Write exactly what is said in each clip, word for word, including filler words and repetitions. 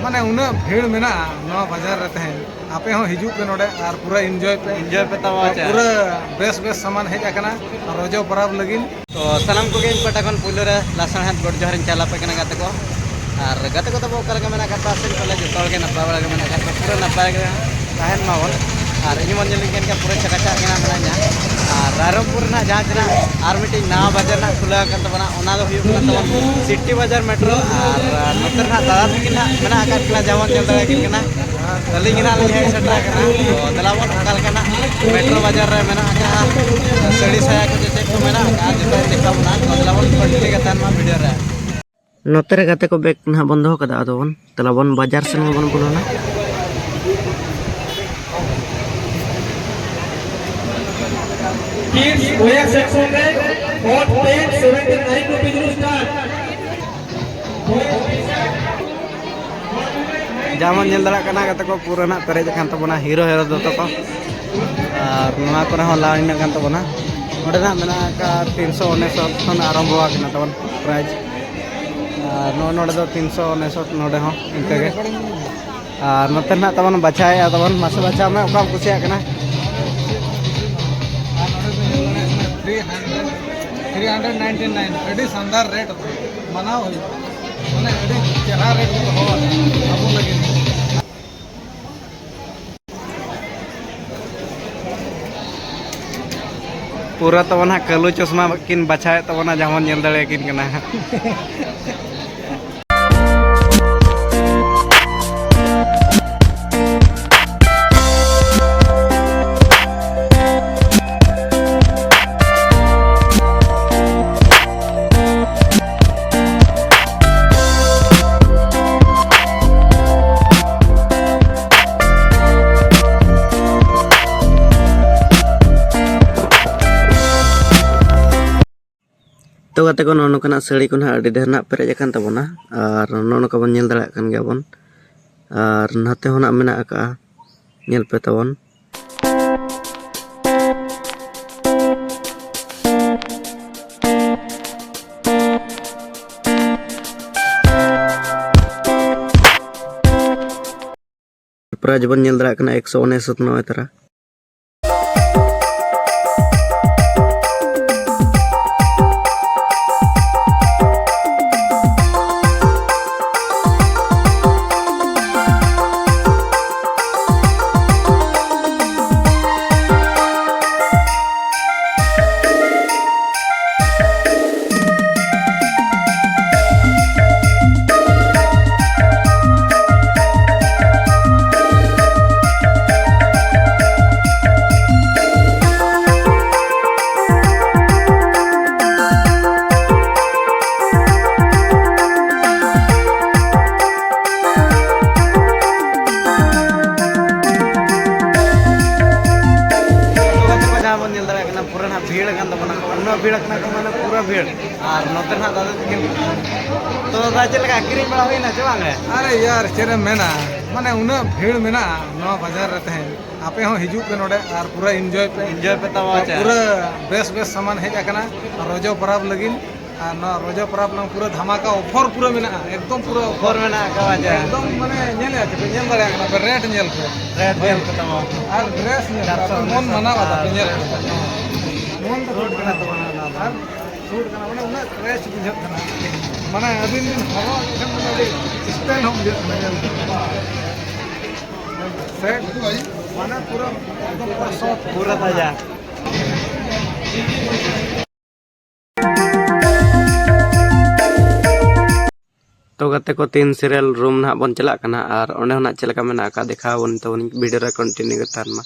ᱢᱟᱱᱮ ᱩᱱᱟᱹᱜ ᱵᱷᱤᱲ ᱢᱮᱱᱟᱜᱼᱟ ᱱᱚᱣᱟ ᱵᱟᱡᱟᱨ ᱨᱮ ᱛᱮᱦᱮᱧ᱾ ᱟᱯᱮ ᱦᱚᱸ ᱦᱤᱡᱩᱜ ᱯᱮ ᱱᱚᱰᱮ ᱟᱨ ᱯᱩᱨᱟᱹ ᱤᱱᱡᱚᱭ ᱯᱮ᱾ ᱤᱱᱡᱚᱭ ᱯᱮ ᱛᱟᱵᱚ᱾ ᱟᱨ ᱪᱮᱫ? ᱯᱩᱨᱟᱹ ᱵᱮᱥ ᱵᱮᱥ ᱥᱟᱢᱟᱱ ᱦᱮᱡ ᱟᱠᱟᱱᱟ ᱨᱚᱡᱚ ᱯᱚᱨᱚᱵᱽ ᱞᱟᱹᱜᱤᱫ᱾ ᱛᱚ ᱥᱟᱱᱟᱢ ᱠᱚᱜᱮ ᱤᱧ ᱯᱟᱦᱴᱟ ᱠᱷᱚᱱ ᱯᱩᱭᱞᱩ ᱨᱮ ᱞᱟᱥᱟᱲᱦᱮᱫ ᱜᱚᱰ ᱡᱚᱦᱟᱨᱤᱧ ᱪᱟᱞ ᱟᱯᱮ ᱠᱟᱱᱟ ᱜᱟᱛᱮ ᱠᱚ᱾ ᱟᱨ ᱜᱟᱛᱮ ᱠᱚ ᱛᱟᱵᱚ ᱚᱠᱟ ᱞᱮᱠᱟ ᱢᱮᱱᱟᱜ ᱟᱠᱟᱫ ᱯᱮᱭᱟ? ᱟᱥᱟ ᱠᱚᱨᱮ ᱡᱚᱛᱚ ᱦᱚᱲ ᱜᱮ ᱱᱟᱯᱟᱭ ᱵᱟᱲᱟ ᱜᱮ ᱢᱮᱱᱟᱜ ᱟᱠᱟᱫ ᱯᱮᱭᱟ, ᱯᱩᱨᱟᱹ ᱱᱟᱯᱟᱭ ᱜᱮ ᱛᱟᱦᱮᱱ ᱢᱟᱵᱚᱱ᱾ ᱟᱨ ᱤᱧ ᱢᱟ ᱧᱮᱞ ᱞᱮᱠᱷᱟᱱ ᱜᱮ ᱯᱩᱨᱟᱹ ᱪᱟᱠᱟᱪᱟᱠ ᱜᱮ ᱱᱟᱜ ᱢᱮᱱᱟᱜ ᱧᱟ᱾ ᱟᱨ ᱨᱟᱭᱨᱚᱝᱯᱩᱨ ᱨᱮᱱᱟᱜ ᱡᱟᱦᱟᱸ ᱛᱤᱱᱟᱹᱜ ᱟᱨ ᱢᱤᱫᱴᱤᱡ ᱱᱟᱣᱟ ᱵᱟᱡᱟᱨ ᱱᱟᱜ ᱠᱷᱩᱞᱟᱹᱣ ᱟᱠᱟᱱ ᱛᱟᱵᱚᱱᱟ, ᱚᱱᱟ ᱫᱚ ᱦᱩᱭᱩᱜ ᱠᱟᱱᱟ ᱛᱟᱵᱚᱱ ᱥᱤᱴᱤ ᱵᱟᱡᱟᱨ ᱢᱮᱴᱨᱳ᱾ ᱟᱨ ᱱᱚᱛᱮ ᱨᱮᱱᱟᱜ ᱫᱟᱫᱟ ᱛᱟᱹᱠᱤᱱ ᱱᱟᱜ ᱢᱮᱱᱟᱜ ᱟᱠᱟᱫ ᱠᱤᱱᱟ, ᱡᱮᱢᱚᱱ ᱧᱮᱞ ᱫᱟᱲᱮᱭᱟᱠᱤᱱ ᱠᱟᱱᱟ᱾ ᱟᱹᱞᱤᱧ ᱜᱮ ᱱᱟᱜ ᱞᱤᱧ ᱦᱮᱡ ᱥᱮᱴᱮᱨ ᱟᱠᱟᱱᱟ᱾ ᱛᱚ ᱫᱮᱞᱟ ᱵᱚᱱ ᱚᱠᱟ ᱞᱮᱠᱟᱱᱟᱜ ᱢᱮᱴᱨᱳ ᱵᱟᱡᱟᱨ ᱨᱮ ᱢᱮᱱᱟᱜ ᱟᱠᱟᱫᱼᱟ, ᱥᱟᱹᱲᱤ ᱥᱟᱭᱟ ᱠᱚ ᱪᱮᱫ ᱪᱮᱫ ᱠᱚ ᱢᱮᱱᱟᱜ ᱟᱠᱟᱫᱼᱟ, ᱡᱚᱛᱚᱧ ᱫᱮᱠᱷᱟᱣ ᱵᱚᱱᱟ᱾ ᱛᱚ ᱫᱮᱞᱟ ᱵᱚᱱ ᱠᱚᱱᱴᱤᱱᱤᱭᱩ ᱠᱟᱛᱮ ᱢᱟ ᱵᱷᱤᱰᱤᱭᱳ ᱨᱮ᱾ ᱱᱚᱛᱮ ᱨᱮ ᱜᱟᱛᱮ ᱠᱚ ᱵᱮᱜᱽ ᱱᱟᱦᱟᱜ ᱵᱚᱱ ᱫᱚᱦᱚ ᱠᱟᱫᱟ, ᱟᱫᱚ ᱵᱚᱱ ᱫᱮᱞᱟ ᱵᱚᱱ ᱵᱟᱡᱟᱨ ᱥᱮᱱ ᱜᱮᱵᱚᱱ ᱵᱚᱞᱚᱱᱟ᱾ Kids wear section ᱨᱮ hot pant seventy nine rupees ରୁ start. ᱡᱮᱢᱚᱱ ᱧᱮᱞ ᱫᱟᱲᱮᱭᱟᱜ ᱠᱟᱱᱟ ᱜᱟᱛᱮ ᱠᱚ, ᱯᱩᱨᱟᱹ ᱱᱟᱜ ᱯᱮᱨᱮᱡ ᱟᱠᱟᱱ ᱛᱟᱵᱚᱱᱟ ᱦᱤᱨᱳ ᱦᱤᱨᱳ ᱫᱚᱛᱚ ᱠᱚ᱾ ᱟᱨ ᱱᱚᱣᱟ ᱠᱚᱨᱮ ᱦᱚᱸ ᱞᱟᱭᱤᱱ ᱟᱠᱟᱱ ᱛᱟᱵᱚᱱᱟ᱾ ᱱᱚᱸᱰᱮ ᱱᱟᱜ ᱢᱮᱱᱟᱜ ᱟᱠᱟᱫ ᱛᱤᱱᱥᱚ ᱩᱱᱤᱥᱚᱛ ᱠᱷᱚᱱ ᱟᱨᱟᱢᱵᱷᱚ ᱟᱠᱟᱱᱟ ᱛᱟᱵᱚᱱ ᱯᱨᱟᱭᱤᱡᱽ᱾ ᱟᱨ ᱱᱚᱜᱼᱚᱭ ᱱᱚᱸᱰᱮ ᱫᱚ ᱛᱤᱱᱥᱚ ᱩᱱᱤᱥᱚᱛ ᱱᱚᱸᱰᱮ ᱦᱚᱸ ᱤᱱᱠᱟᱹ ᱜᱮ᱾ ᱟᱨ ᱱᱚᱛᱮ ᱱᱟᱜ ᱛᱟᱵᱚᱱ ᱵᱟᱪᱷᱟᱣᱮᱫᱼᱟ ᱛᱟᱵᱚᱱ, ᱢᱟᱥᱮ ᱵᱟᱪᱷᱟᱣ ᱢᱮ ᱚᱠᱟᱢ ᱠᱩᱥᱤᱭᱟᱜ ᱠᱟᱱᱟ᱾ ᱟᱨ ᱱᱚᱸᱰᱮ ᱵᱮᱱ ᱧᱮᱞ ᱫᱟᱲᱮᱭᱟᱜ ᱠᱟᱱᱟ three hundred, three hundred ninety nine, ᱟᱹᱰᱤ ᱥᱟᱱᱫᱟᱨ ᱨᱮᱴ ᱢᱟᱱᱟᱣ ᱦᱩᱭᱩᱜᱼᱟ᱾ ᱢᱟᱱᱮ ᱟᱹᱰᱤ ᱪᱮᱦᱨᱟ ᱨᱮᱴ ᱠᱚ ᱫᱚᱦᱚ ᱟᱠᱟᱫᱟ ᱟᱵᱚ ᱞᱟᱹᱜᱤᱫ᱾ ᱯᱩᱨᱟᱹ ᱛᱟᱵᱚᱱ ᱦᱟᱸᱜ ᱠᱟᱹᱞᱩ ᱪᱚᱥᱢᱟ ᱠᱤᱱ ᱵᱟᱪᱷᱟᱣᱮᱫ ᱛᱟᱵᱚᱱᱟ, ᱡᱮᱢᱚᱱ ᱧᱮᱞ ᱫᱟᱲᱮᱭᱟᱠᱤᱱ ᱠᱟᱱᱟ ᱦᱟᱸᱜ᱾ ᱛᱚ ᱜᱟᱛᱮ ᱠᱚ, ᱱᱚᱜᱼᱚ ᱱᱚᱝᱠᱟᱱᱟᱜ ᱥᱟᱹᱲᱤ ᱠᱚ ᱱᱟᱦᱟᱜ ᱟᱹᱰᱤ ᱰᱷᱮᱨ ᱱᱟᱦᱟᱜ ᱯᱮᱨᱮᱡ ᱟᱠᱟᱱ ᱛᱟᱵᱚᱱᱟ᱾ ᱟᱨ ᱱᱚᱜᱼᱚ ᱱᱚᱝᱠᱟ ᱵᱚᱱ ᱧᱮᱞ ᱫᱟᱲᱮᱭᱟᱜ ᱠᱟᱱ ᱜᱮᱭᱟ ᱵᱚᱱ᱾ ᱟᱨ ᱱᱚᱛᱮ ᱦᱚᱸ ᱱᱟᱦᱟᱜ ᱢᱮᱱᱟᱜ ᱟᱠᱟᱜᱼᱟ, ᱧᱮᱞ ᱯᱮ ᱛᱟᱵᱚᱱ᱾ ᱯᱨᱟᱭᱤᱡᱽ ᱵᱚᱱ ᱧᱮᱞ ᱫᱟᱲᱮᱭᱟᱜ ᱠᱟᱱᱟ, ᱮᱠᱥᱚ ᱩᱱᱤᱥᱚᱛ ᱱᱚᱜᱼᱚᱭ ᱛᱟᱨᱟ᱾ ᱡᱟᱦᱟᱸ ᱵᱚᱱ ᱧᱮᱞ ᱫᱟᱲᱮᱭᱟᱜ ᱠᱟᱱᱟ, ᱯᱩᱨᱟᱹ ᱱᱟᱦᱟᱜ ᱵᱷᱤᱲ ᱟᱠᱟᱱ ᱛᱟᱵᱚᱱᱟ, ᱩᱱᱟᱹᱜ ᱵᱷᱤᱲ ᱟᱠᱟᱱᱟ ᱠᱚ, ᱢᱟᱱᱮ ᱯᱩᱨᱟᱹ ᱵᱷᱤᱲ᱾ ᱟᱨ ᱱᱚᱛᱮ ᱱᱟᱦᱟᱜ ᱫᱟᱫᱟ ᱛᱟᱹᱠᱤᱱ, ᱛᱚ ᱫᱟᱫᱟ, ᱪᱮᱫ ᱞᱮᱠᱟ ᱟᱹᱠᱷᱨᱤᱧ ᱵᱟᱲᱟ ᱦᱩᱭᱱᱟ ᱪᱮ ᱵᱟᱝ ᱜᱮ? ᱟᱨᱮ ᱭᱟᱨ, ᱪᱮᱫ ᱮᱢ ᱢᱮᱱᱟ, ᱢᱟᱱᱮ ᱩᱱᱟᱹᱜ ᱵᱷᱤᱲ ᱢᱮᱱᱟᱜᱼᱟ ᱱᱚᱣᱟ ᱵᱟᱡᱟᱨ ᱨᱮ ᱛᱮᱦᱮᱧ᱾ ᱟᱯᱮ ᱦᱚᱸ ᱦᱤᱡᱩᱜ ᱯᱮ ᱱᱚᱰᱮ ᱟᱨ ᱯᱩᱨᱟᱹ ᱤᱱᱡᱚᱭ ᱯᱮ᱾ ᱤᱱᱡᱚᱭ ᱯᱮ ᱛᱟᱵᱚ, ᱟᱪᱪᱷᱟ᱾ ᱯᱩᱨᱟᱹ ᱵᱮᱥ ᱵᱮᱥ ᱥᱟᱢᱟᱱ ᱦᱮᱡ ᱟᱠᱟᱱᱟ ᱨᱚᱡᱚ ᱯᱚᱨᱚᱵᱽ ᱞᱟᱹᱜᱤᱫ᱾ ᱟᱨ ᱱᱚᱣᱟ ᱨᱚᱡᱚ ᱯᱚᱨᱚᱵᱽ ᱨᱮᱱᱟᱜ ᱯᱩᱨᱟᱹ ᱫᱷᱟᱢᱟᱠᱟ ᱚᱯᱷᱚᱨ ᱯᱩᱨᱟᱹ ᱢᱮᱱᱟᱜᱼᱟ, ᱮᱠᱫᱚᱢ ᱯᱩᱨᱟᱹ ᱚᱯᱷᱚᱨ᱾ ᱚᱯᱷᱚᱨ ᱢᱮᱱᱟᱜ ᱟᱠᱟᱫᱟ, ᱟᱪᱪᱷᱟ᱾ ᱮᱠᱫᱚᱢ ᱢᱟᱱᱮ ᱧᱮᱞᱮᱫᱼᱟ ᱯᱮ, ᱧᱮᱞ ᱫᱟᱲᱮᱭᱟᱜ ᱠᱟᱱᱟ ᱯᱮ, ᱨᱮᱴ ᱧᱮᱞ ᱯᱮ᱾ ᱨᱮᱴ ᱧᱮᱞ ᱯᱮ ᱛᱟᱵᱚ᱾ ᱟᱨ ᱰᱨᱮᱥ ᱧᱮᱞ ᱯᱮ, ᱪᱟᱨᱥᱚ ᱟᱯᱮ ᱢᱚᱱ ᱩᱱᱤᱥ ᱢᱟᱱᱟᱣ ᱠᱟᱛᱟ ᱯᱮ, ᱧᱮᱞ ᱯᱮ᱾ ᱢᱚᱱ ᱫᱚ ᱥᱩᱴ ᱠᱟᱱᱟ ᱛᱟᱵᱚ ᱱᱚᱣᱟ ᱫᱚ᱾ ᱟᱨ ᱥᱩᱴ ᱠᱟᱱᱟ, ᱢᱟᱱᱮ ᱩᱱᱟᱹᱜ ᱯᱷᱨᱮᱥ ᱵᱩᱡᱷᱟᱹᱜ ᱠᱟᱱᱟ, ᱢᱟᱱᱮ ᱟᱹᱵᱤᱱ ᱵᱤᱱ ᱦᱚᱨᱚᱜ ᱞᱮᱠᱷᱟᱱ ᱢᱟᱱᱮ ᱟᱹᱰᱤ ᱥᱴᱟᱭᱤᱞ ᱦᱚᱸ ᱵᱩᱡᱷᱟᱹᱜ ᱠᱟᱱᱟ ᱧᱮᱞ ᱛᱮ᱾ ᱥᱮᱴ ᱢᱟᱱᱮ ᱯᱩᱨᱟᱹ ᱮᱠᱫᱚᱢ ᱯᱩᱨᱟᱹ ᱥᱚᱯᱷᱴ᱾ ᱯᱩᱨᱟᱹ ᱛᱟᱡᱟ᱾ ᱛᱚ ᱜᱟᱛᱮ ᱠᱚ, ᱛᱤᱱ serial room ᱱᱟᱦᱟᱜ ᱵᱚᱱ ᱪᱟᱞᱟᱜ ᱠᱟᱱᱟ ᱟᱨ ᱚᱸᱰᱮ ᱦᱚᱸ ᱱᱟᱦᱟᱜ ᱪᱮᱫ ᱞᱮᱠᱟ ᱢᱮᱱᱟᱜ ᱟᱠᱟᱫ, ᱫᱮᱠᱷᱟᱣ ᱟᱵᱚᱱ ᱛᱟᱵᱚᱱ, video ᱨᱮ continue ᱜᱮ ᱛᱟᱦᱮᱱ ᱢᱟ᱾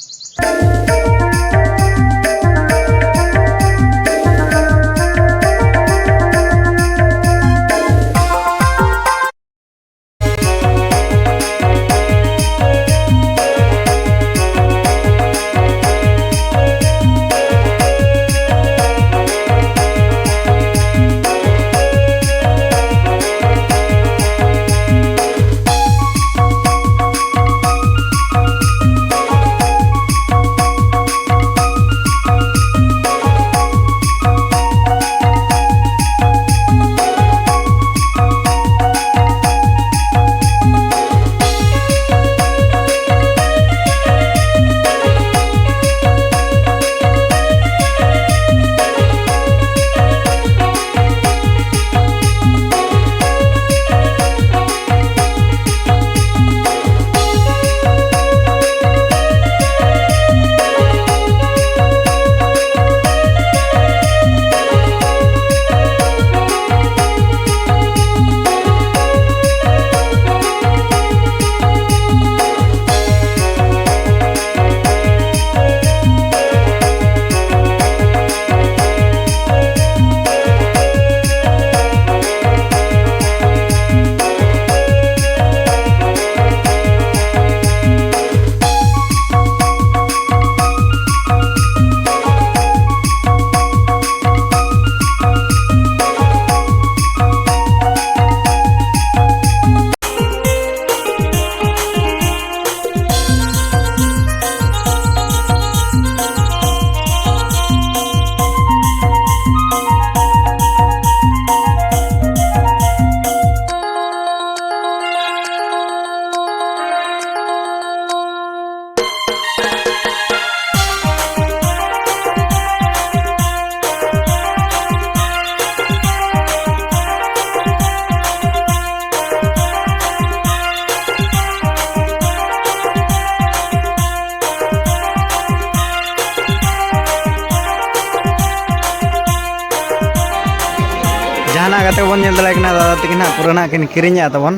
ᱠᱟᱛᱮ ᱵᱚᱱ ᱧᱮᱞ ᱫᱟᱲᱮᱭᱟᱜ ᱠᱟᱱᱟ, ᱫᱟᱫᱟ ᱛᱟᱹᱠᱤᱱ ᱦᱟᱸᱜ ᱯᱩᱨᱟᱹ ᱱᱟᱜ ᱠᱤᱱ ᱠᱤᱨᱤᱧᱮᱫᱼᱟ ᱛᱟᱵᱚᱱ᱾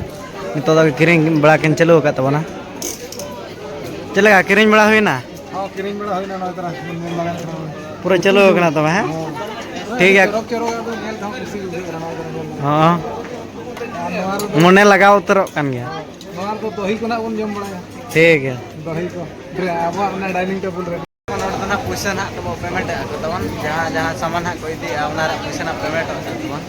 ᱱᱤᱛᱚᱜ ᱫᱚ ᱠᱤᱨᱤᱧ ᱵᱟᱲᱟ ᱠᱤᱱ ᱪᱟᱹᱞᱩ ᱟᱠᱟᱫ ᱛᱟᱵᱚᱱᱟ᱾ ᱪᱮᱫ ᱞᱮᱠᱟ ᱠᱤᱨᱤᱧ ᱵᱟᱲᱟ ᱦᱩᱭᱱᱟ? ᱦᱚᱸ, ᱠᱤᱨᱤᱧ ᱵᱟᱲᱟ ᱦᱩᱭᱱᱟ, ᱱᱚᱜᱼᱚᱭ ᱛᱚᱨᱟ ᱵᱚᱱ ᱧᱮᱞ ᱫᱟᱲᱮᱭᱟᱜ ᱠᱟᱱᱟ᱾ ᱯᱩᱨᱟᱹ ᱪᱟᱹᱞᱩ ᱟᱠᱟᱱᱟ ᱛᱚᱵᱮ, ᱦᱮᱸ? ᱦᱚᱸ᱾ ᱴᱷᱤᱠ ᱜᱮᱭᱟ᱾ ᱪᱚᱨᱚᱠ ᱪᱚᱨᱚᱠ ᱟᱫᱚ ᱧᱮᱞ ᱛᱮᱦᱚᱸ ᱠᱩᱥᱤ ᱵᱩᱡᱷᱟᱹᱜ ᱠᱟᱱᱟ, ᱱᱚᱣᱟ ᱠᱚᱨᱮ ᱧᱮᱞ ᱫᱚ᱾ ᱦᱚᱸ᱾ ᱟᱨ ᱱᱚᱣᱟ ᱨᱮᱫᱚ, ᱢᱚᱱᱮ ᱞᱟᱜᱟᱣ ᱩᱛᱟᱹᱨᱚᱜ ᱠᱟᱱ ᱜᱮᱭᱟ᱾ ᱱᱚᱣᱟ ᱨᱮᱫᱚ ᱫᱚᱦᱤ ᱠᱚ ᱱᱟᱜ ᱵᱚᱱ ᱡᱚᱢ ᱵᱟᱲᱟᱭᱟ᱾ ᱴᱷᱤᱠ ᱜᱮᱭᱟ᱾ ᱫᱚᱦᱤ ᱠᱚ᱾ ᱟᱵᱚᱣᱟᱜ ᱚᱱᱟ dining table ᱨᱮ᱾ ᱱᱚᱰᱮ ᱫᱚ ᱱᱟᱜ ᱯᱩᱭᱥᱟᱹ ᱱᱟᱜ ᱛᱟᱵᱚ payment ᱮᱫ ᱠᱚ ᱛᱟᱵᱚᱱ, ᱡᱟᱦᱟᱸ, ᱡᱟᱦᱟᱸ ᱥᱟᱢᱟᱱ ᱦᱟᱸᱜ ᱠᱚ ᱤᱫᱤᱭᱟ, ᱚᱱᱟ ᱨᱮᱭᱟᱜ ᱯᱩᱭᱥᱟᱹ ᱱᱟᱜ payment ᱚᱜ ᱠᱟᱱ ᱛᱟᱵᱚᱱ᱾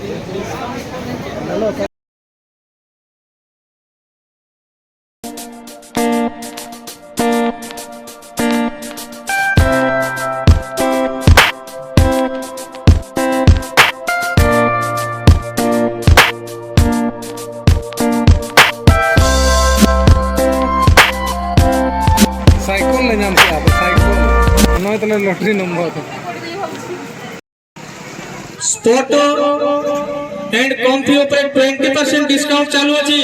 ᱥᱟᱭᱠᱮᱞ ᱞᱮ ᱧᱟᱢ ᱠᱮᱫᱟ, ᱟᱫᱚ ᱥᱟᱭᱠᱮᱞ᱾ ᱱᱚᱜᱼᱚᱭ ᱛᱟᱞᱮ lottery number᱾ Spot and comfy ଉପରେ twenty percent discount ଚାଲୁଅଛି।